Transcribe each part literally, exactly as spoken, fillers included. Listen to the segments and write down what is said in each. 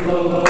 Дела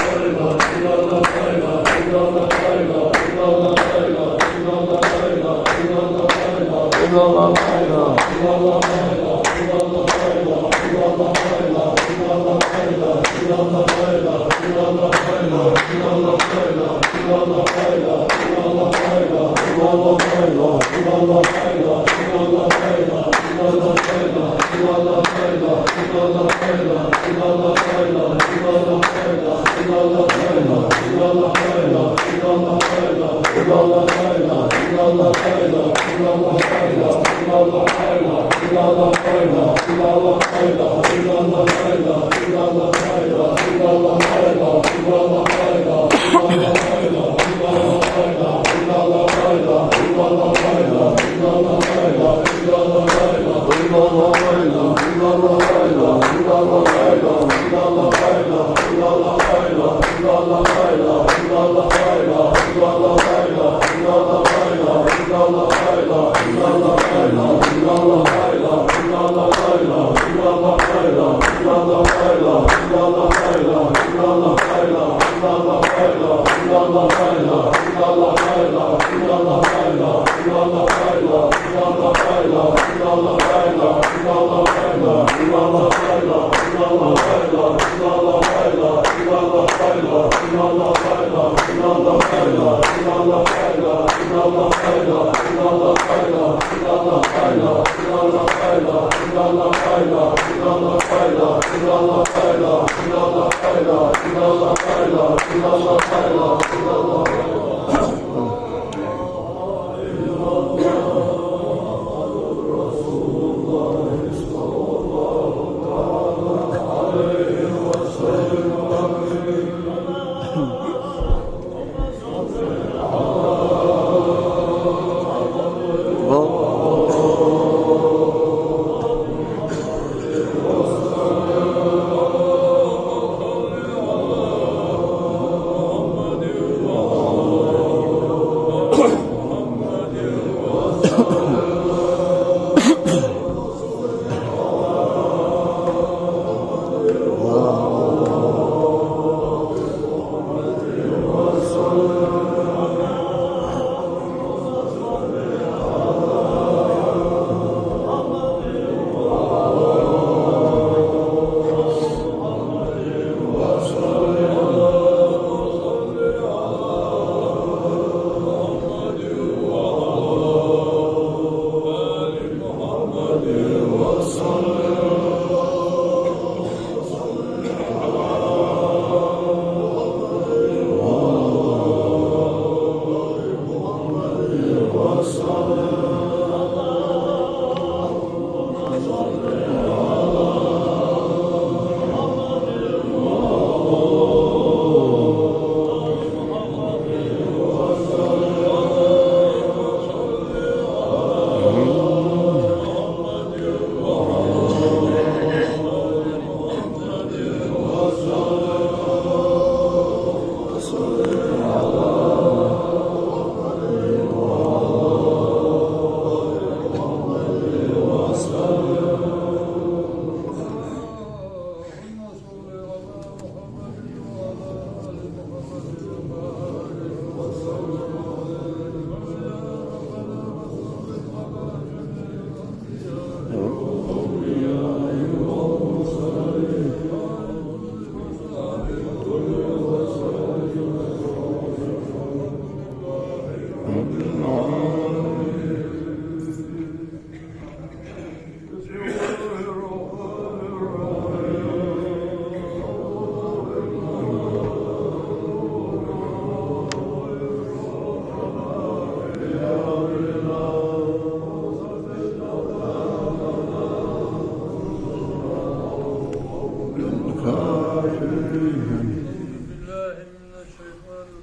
шугара,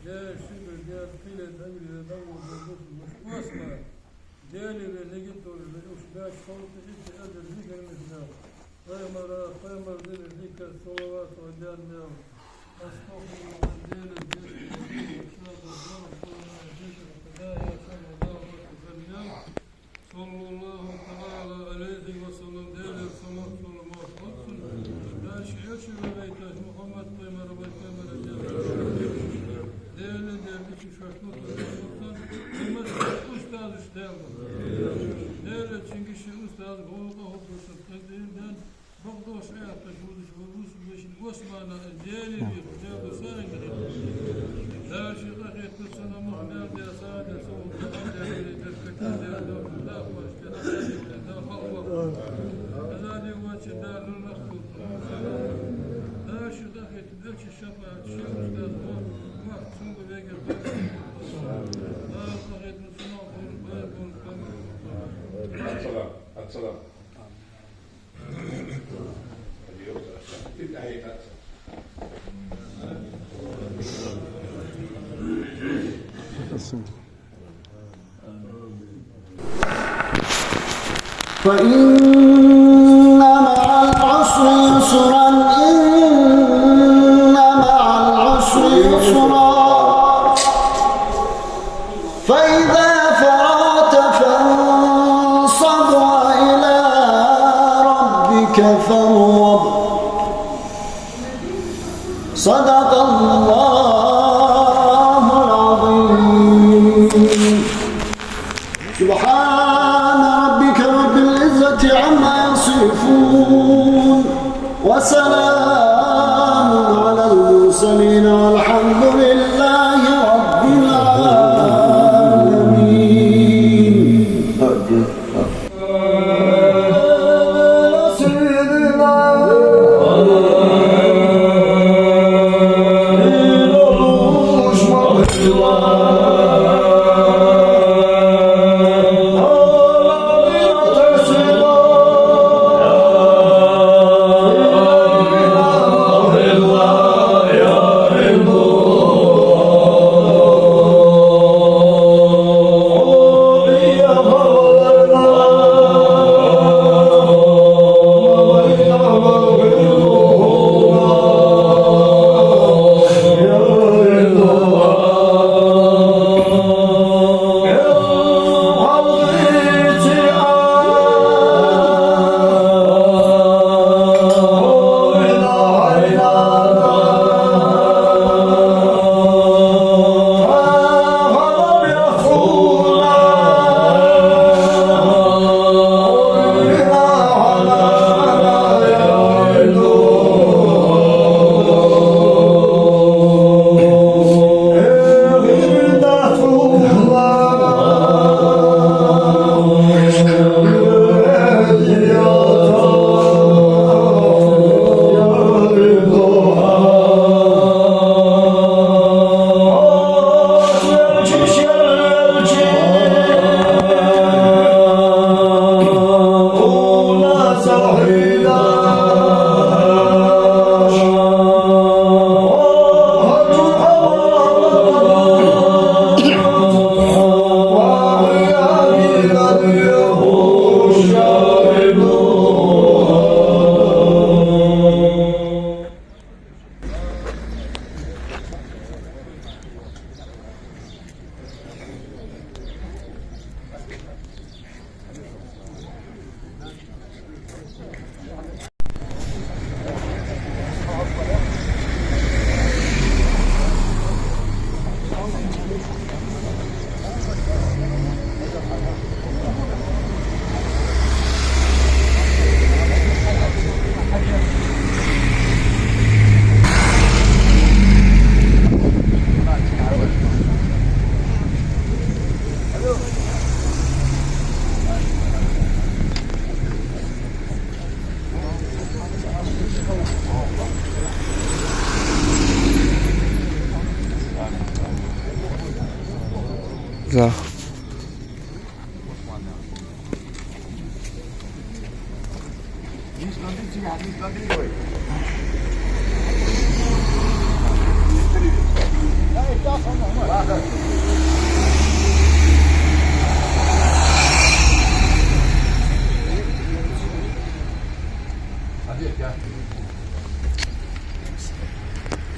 Дела кхеле дагара дагӀо дагӀа дусу осмар. Делера нигат долаш да уж баьча халкъа итт эзар зикар мисла. Пайхамара, пайхамара дина зикар, салават ва Дела мел. Астагфируллах, Дела дешта, Дела дешта, Дела дешта, Дела дешта. صلى الله تعالى عليه وسلم. Делера салот, салават. السلام. السلام. فإن مع العسر يسرا، إن مع العسر يسرا. فإذا فرغت فانصب وإلى ربك فارغب. صدق الله العظيم. سبحان ربك رب العزة عما يصفون. وسلام على المرسلين والحمد لله رب العالمين.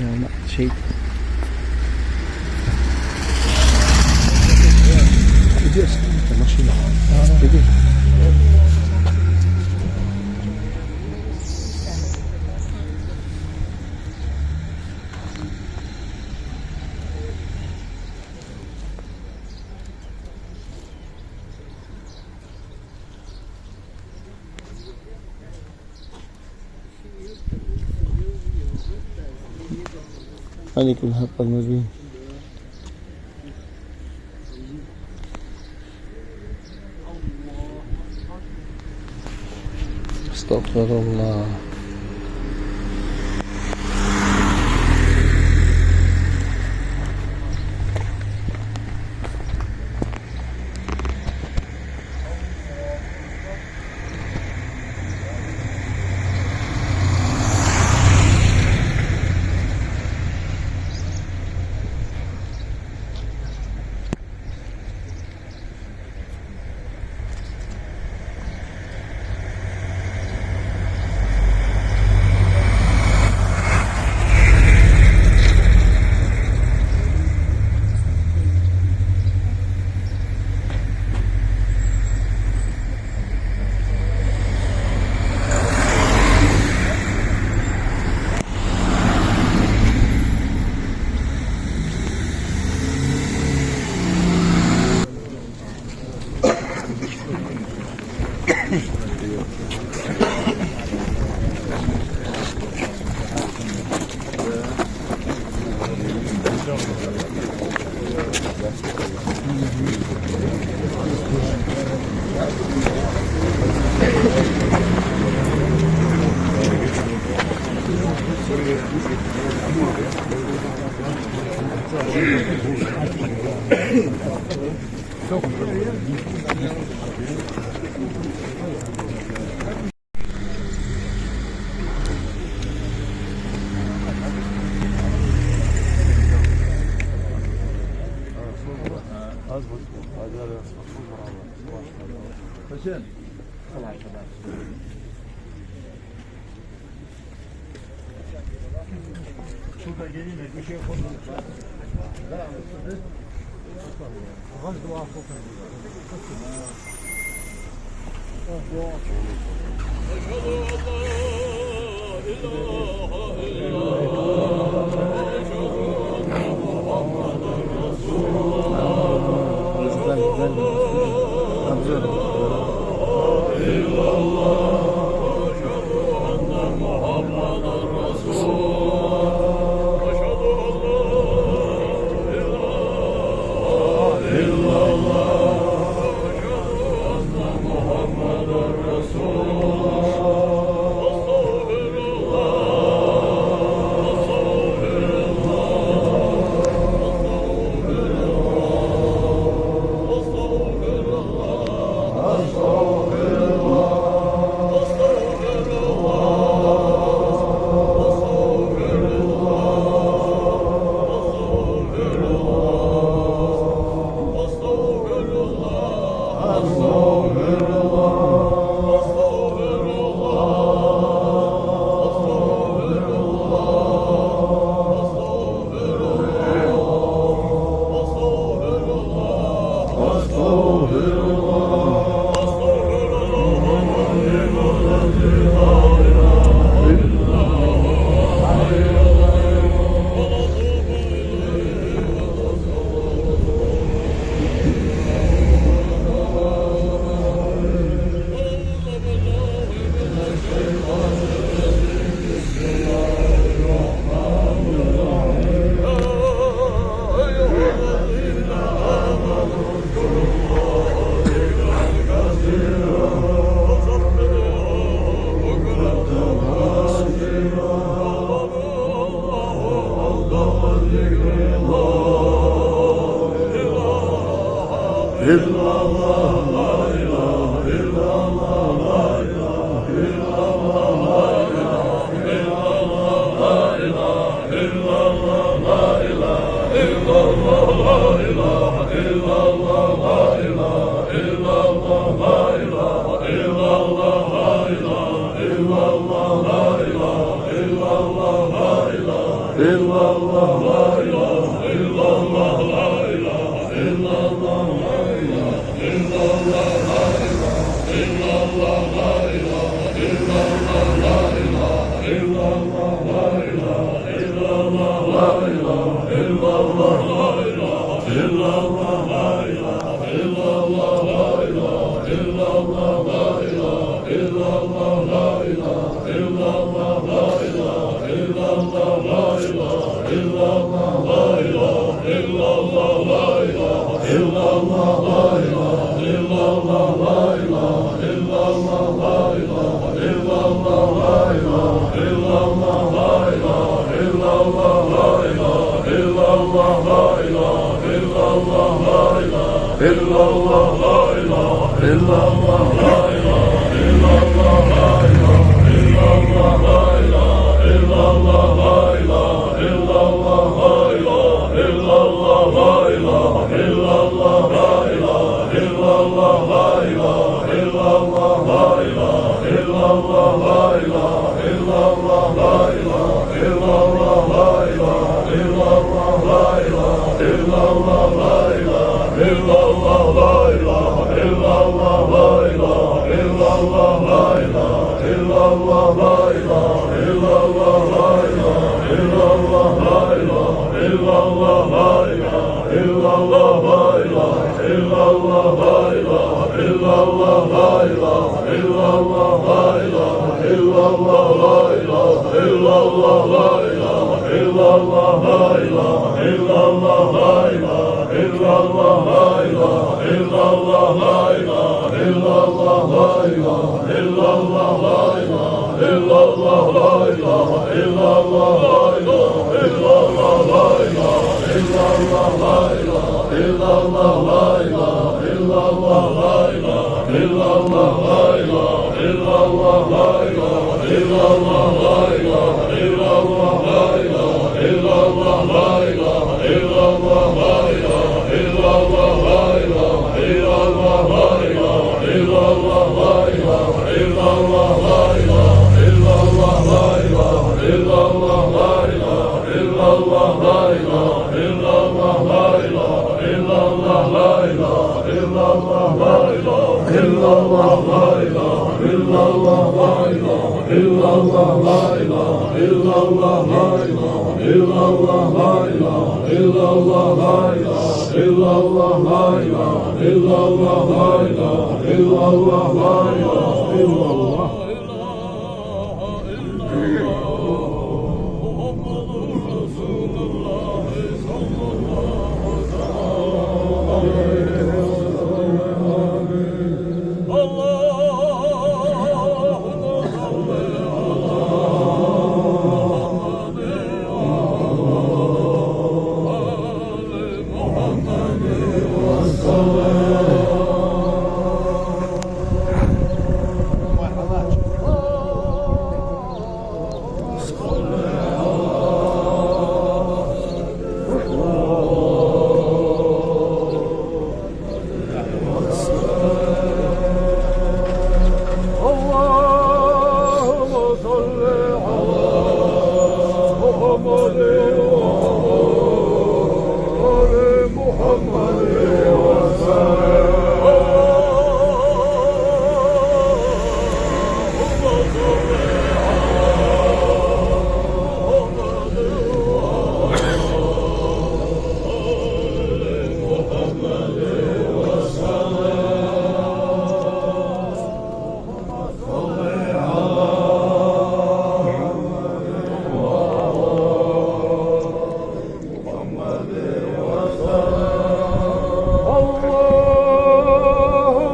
يلا، شيء. Иди, останови машину. Иди. الملك الحق المبين. أستغفر الله.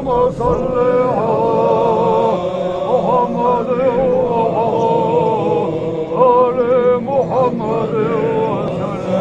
اللهم صل على محمد وعلى آل محمد وسلم. اللهم صل على محمد وعلى آل محمد وسلم.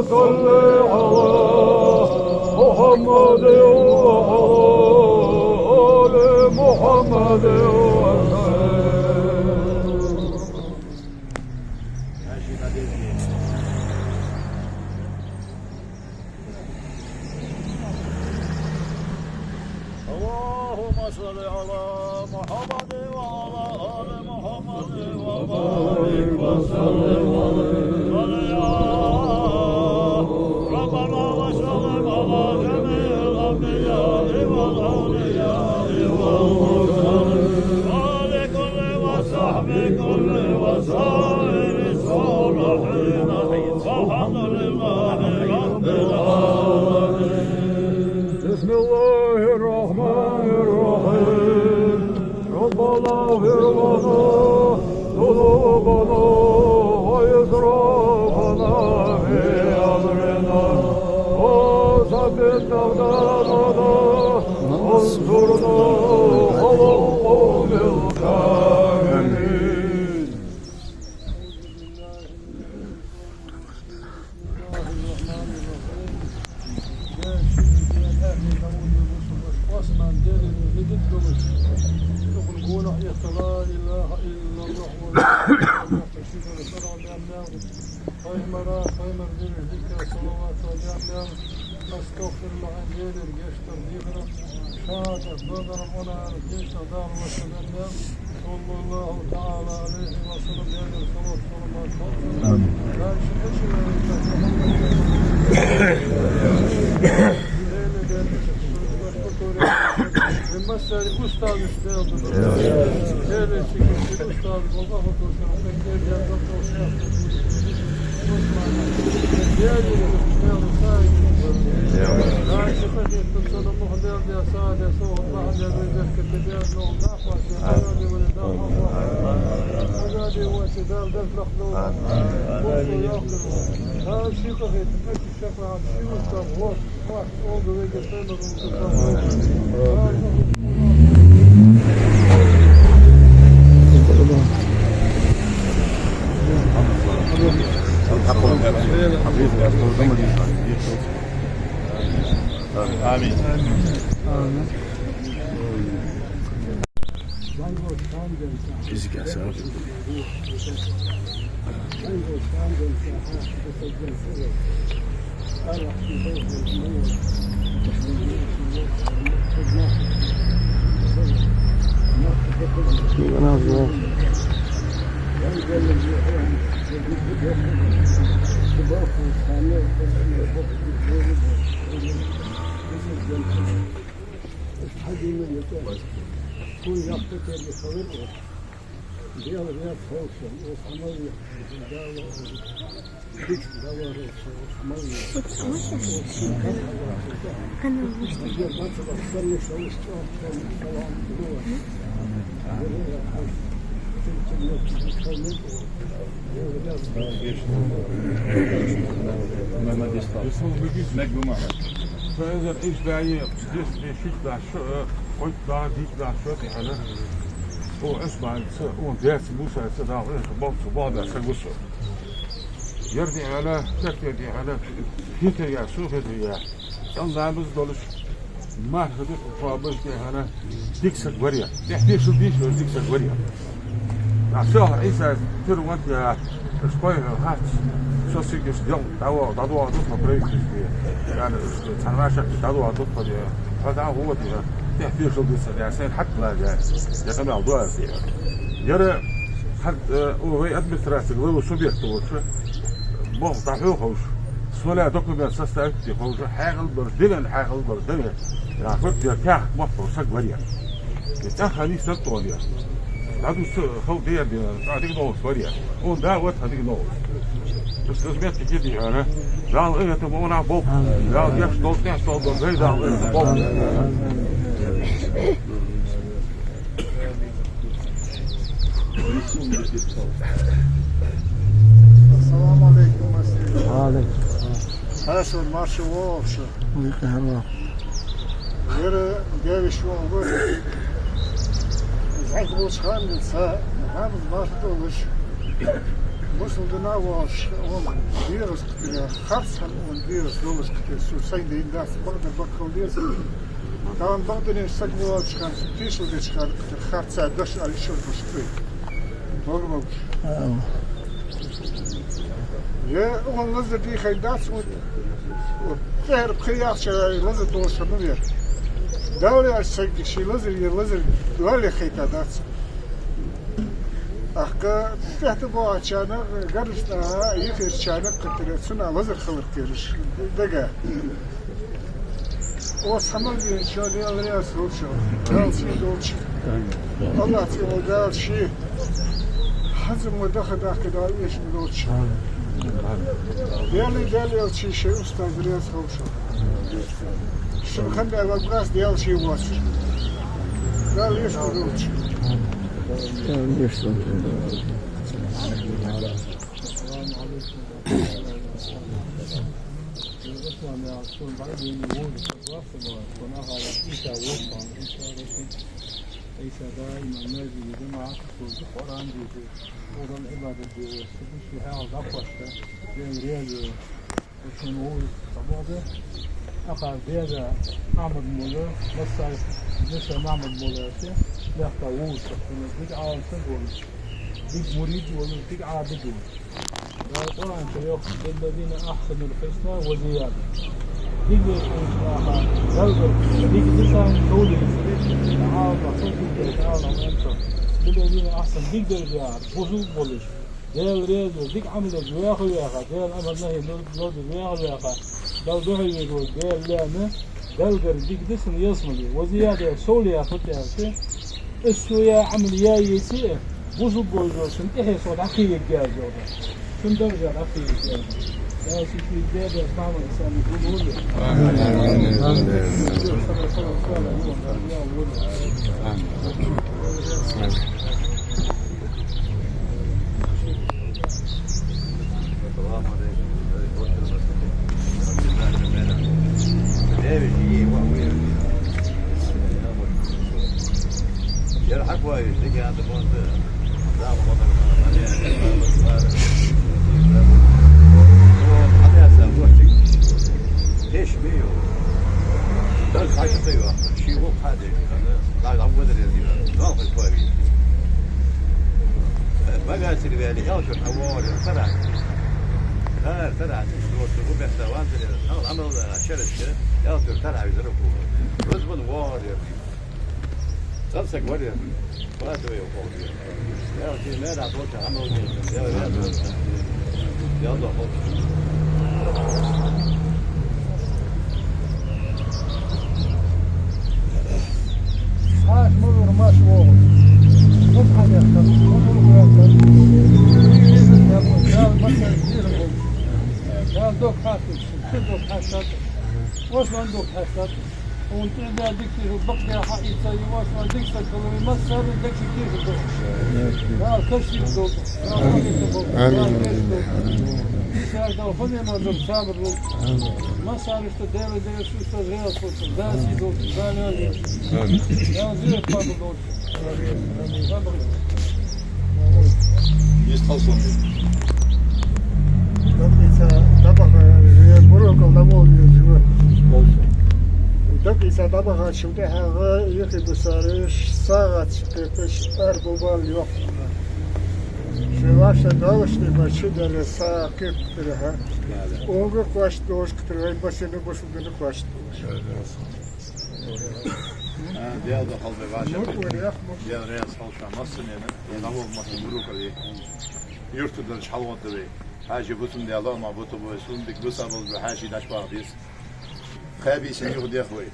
اللهم صل على محمد وعلى آل محمد وسلم. اللهم صل على محمد وعلى آل محمد وبارك وسلم عليه. صل يا ربنا وسلم على جميع الأنبياء والأولياء والمرسلين وآل كل وصحبه كل وسائر الصالحين. والحمد لله رب العالمين. بسم الله الرحمن الرحيم. ربنا اغفر لنا ذنوبنا وإسرافنا في أمرنا وثبت أقدامنا وانصرنا على القوم الكافرين. إلا الله ولا إله إلا الله. Пайхамара, пайхамар динах дика салават ва дяхьна. Астагфируллах, Даьла гешт дар дехар, шахӀадат дар, Дала гешт дар, Дала васканна. صلى الله تعالى عليه وسلم. Даьла салават, салават. Амин. Дальше почему? Массари устазы стоял. Дальше похитнуться на мухаммед я саде сохот махалле везерка тебе одно нахват. آمين. آمين. Физика саб. Мегма мара. Цу эзар ийс бӀаьи дезткъеи шийтта бӀаь шу, э, кхойтта бӀаь, дийтта бӀаь шу тӀехьа, о, Ӏусманца, о, даьца, Мусаца, Дала, э, болх цу бохабаь саг ва со. Ер тӀехьа, тӀехьа, тӀехьа, хетаргья, со хетаргья. ЦӀена ламаз долаш, марха дукха кхоабаш тӀехьа, дика саг вар ер. ТӀехьа тешал деш вар дика саг вар ер. А со Ӏийса тира вант я, аш кхойхьа хац, со сигаш дел, дӀавоагӀа, дӀадоагӀа дукха правительстве. Яна, аш цхьан вӀашагӀкхетача дӀадоагӀа дукха де. Хьо дӀа гӀо де, тӀехьа тешал деш ца де, сайна хьатта ла де. Я къамаьл ду аз де. Яра хӀанз, э, вай администрацега лела субъект волча, болх дӀахьо ховш, с нуля документ составить де ховш, хьаькъал бараш, дилен хьаькъал бараш, дилен. Я хӀорд яр тӀехьа мотт ховш саг вар ер. Из цӀаьхха нийсденна тӀа вар ер. ДӀадувца хов дер де, цӀа дика долаш вар ер. Он да вот хьа дика долаш. Ус разметка киди хьона. Дала къинхетам ма вана болх. Дала гешт долаш тӀехьа долаш, дай Дала къинхетам болх. السلام عليكم. وعليكم السلام. Хьасар марша воагӀалва шо. Валейкум салам. Яра девиш воагӀалва. Из хьаькъал волча ханнахьа, хӀама марша долаш. Мусулман воагӀаш, он вирус кхетар, харцахьа он вирус долаш кхетар. Со сайна дийна дац, бакъдар баккхал деза. Тахан бакъдане саг воагӀача хана, тешал деча хана, харца дош ала йиш йолаш кхы. Богу богу. Е, он лазар дийхай дац, вот, вот, тӀехьара пхи яхача лазар долаш ма вер. Дала яхача сага ший лазар, е лазар доале хайта дац. Ахка тӀехьа боагӀачарна, гарзашта, йихирчарна кхетар, цунна лазар хилар кхераш. Дага. О, цхьа мел венчо, Даьла раьза хилва шоана. Дала сий долда шун. АллахӀа цӀи йола Дала ший хӀанз мо даха дахка Дала эшам долда шун. Даьлеи Даьла Элчеи шоай устаза раьза хилва шоана. Шун хӀама баь вагас Даьла ший воацар. Дала эшам долда шун. Дала эшам долда шун. Ӏийса даим масжиде жамаӀат хургда, Къуръан дешаш, Ӏибадат дешаш, ши хьал дӀакхоачаш, Даьла раьза ва. Шун вовза ца бохда. Аха деза Ахьмад-молла, массай Миса Махьмад-молла яхе, Яхта вовшах хьона дика Ӏалам саг волаш, дика мурид волаш, дика Ӏабид волаш. Дала Къуръан чу йоах: «للذين أحسنوا الحسنى وزيادة». Дика деррига хьона аха, Далла дика дитан, товлийцари, Ӏалам саг дика деррига Ӏалам аьнна. «للذين أحسنوا», дика деррига яхар, бусалба волаш, Даьла реза, дика Ӏамал еш ваьха-ваьха, Даьла амар нахӀи ло-, лорадеш ваьха-ваьха, Далла духьал вер волча Даьла лаьна, Даллагара дика дисана ялсмале, وزيادة, сов лаьрхӀа хӀуттаьлча, из сов яь Ӏамал яь еце а, бусалба волча цунна тӀехье сов дӀакхийгергья из йоах. Цун даржа дӀакхийгергья. Дала ший ший Даьла Мухьаммад санна гулволва. Амин. Амин. Багацир ваьле, ялсур хьавоагӀар яр тарахь. Хар тарахь, дош гу бехса ванзар яр, хьал Ӏамал дара, шерашка, ялсур тарахь визар ху. Рузбан воагӀар яр. Цацак вар яр. Патвай ховш яр. Ялсур мера болча Ӏамал яр. Ял яр. Ял да ховш. Хаш мулур маш вогӀу. Мутхьанехтар, мулур вегӀтар. Дал масар дир гӀу. Дал дог хьастар, ши дог хьастар. Осман дог хьастар. Хьона тӀе да диксир, бакъ да хьаийца, и осман диксар хилар, масар диксир кийхар ду. Дал кашир ду. Дал кашир ду. Амин. Дал кашир ду. Исар дал хуне мазар сабр ду. Амин. Масар Дела дегӀа шу стаз гӀелас хулаш, Дала сий долаш, Дала ял йолаш. Дала зуьйре пабал долаш. Есть халсон. Дакъица дабаха, э, бурокал давол юзва. Дакъица дабаха чу тӀехьагӀа юхи бусараш сагӀат кхеташ арбу бал йохна. Ши ваша долаш нима чу дала са кхетара. Онга кхоачаш долаш кхетара, вай басина бусалба дина кхоачаш. А, Даьла духьал бе ваша. Мурк вар яхма. Даьла раьза хилва шоана массанена. Я дӀаволла массане муркале. Юрта дарж хьалгӀодда вай. Хьажи бусалба Даьла ма буту бой, сун дик буса болба, хьажи даш бах бис. Кхаби син юх дех вай.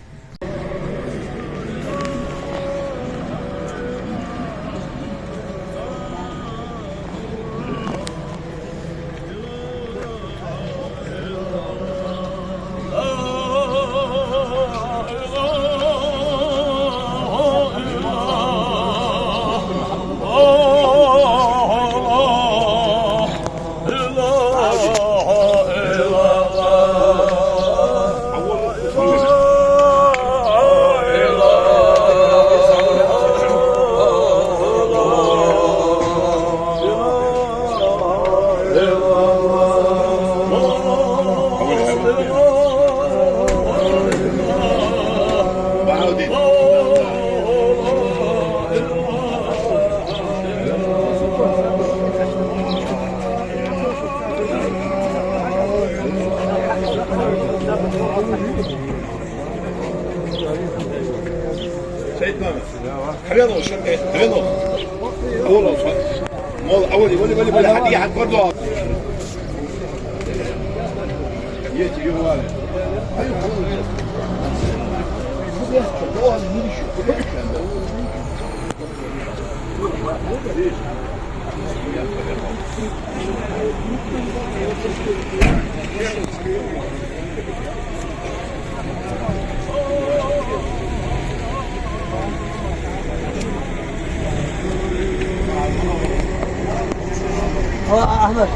Саид Мамед. Хьавел, шаккхе, хьавел. Мол, мол, авали, вали, вали, вали, хьади, хьад бардо. Есть, Юрвали. أحمد.